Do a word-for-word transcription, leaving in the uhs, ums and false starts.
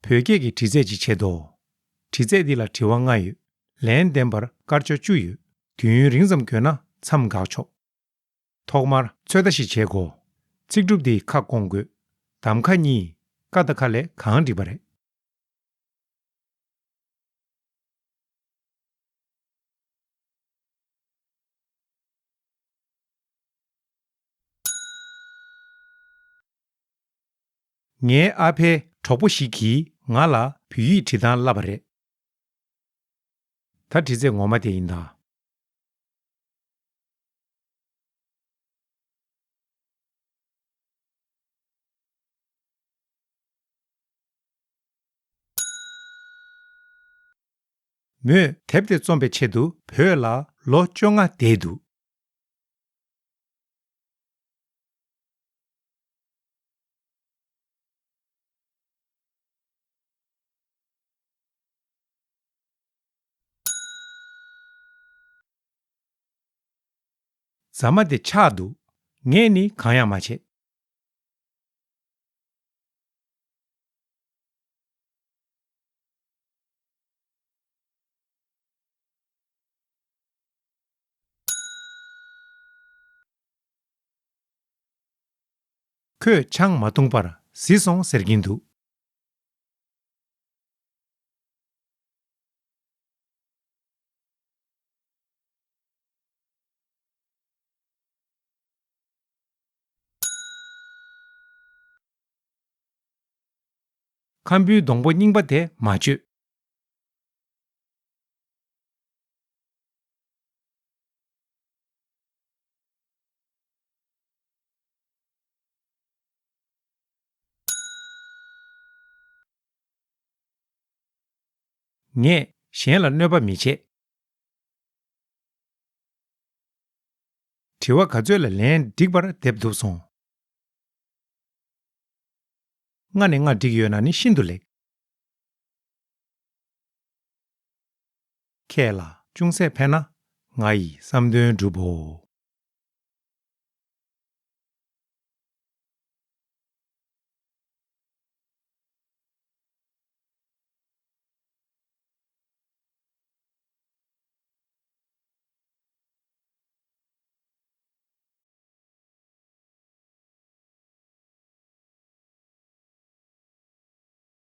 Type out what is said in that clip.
བོད་སྐད་ཀྱི་འདྲི་རྩད་ཅིག་བྱེད་དོ། འདྲི་རྩད་འདི་ལ་དྲི་བ་ལྔ་ཡོད། ལན་འདེབས་པར་སྐར་ཆ་བཅུ་ཡོད། དུས་ཡུན་རིང་ཙམ་དགོས་ན་མཚམས་འགག་ཆོག་ཐོག་མར་ཚོད་ལྟ་ཞིག་བྱེད་དགོས། ཚིག་གྲུབ་འདིའི་ཁ་སྐོང་དགོས། གདམ་ཁ་གཉིས། ཀ་དང་ཁ་ལས་གང་འགྲིག་པ་རེད། ངའི་ཨ་ཕའི་གྲོགས་པོ་ཞིག་གིས་ང་ལ་བོད་ཡིག་འབྲི་སྟངས་བསླབས་པ་རེད། ད་འདྲི་ཚད་ངོ་མ་དེ་ཡིན་ད། མོས་དེབ་དེ་རྩོམ་པའི་ཆེད་དུ་བོད་ལ་ལོ་བཅོ་ལྔ་བསྡད་འདུག་རྫ་མ་དེ་ཆག་འདུག་ངས་ནི་གང་ཡང་མ་བྱས། ཁོས་ཆང་མ་འཐུང་པར་བཟི་སོང་ཟེར་གྱིན་འདུག་ཁམ་བུའི་སྡོང་པོ་རྙིང་པ་དེ་མ་གཅོད། ངས་གཞན་ལ་གནོད་པ་མི་བྱེད། དྲི་བ་ག་ཚོད་ལ་ལན་འགྲིག་པར་འདེབས་ཐུབ་སོང་། ལྔ་ནས་ལྔ་འགྲིག་ཡོད་ན་ནི་ཤིན་ཏུ་ལེགས། ཁྱེད་ལ་ཅུང་ཟད་ཕན་ན་ང་ཡི་བསམ་དོན་འགྲུབ་བོ།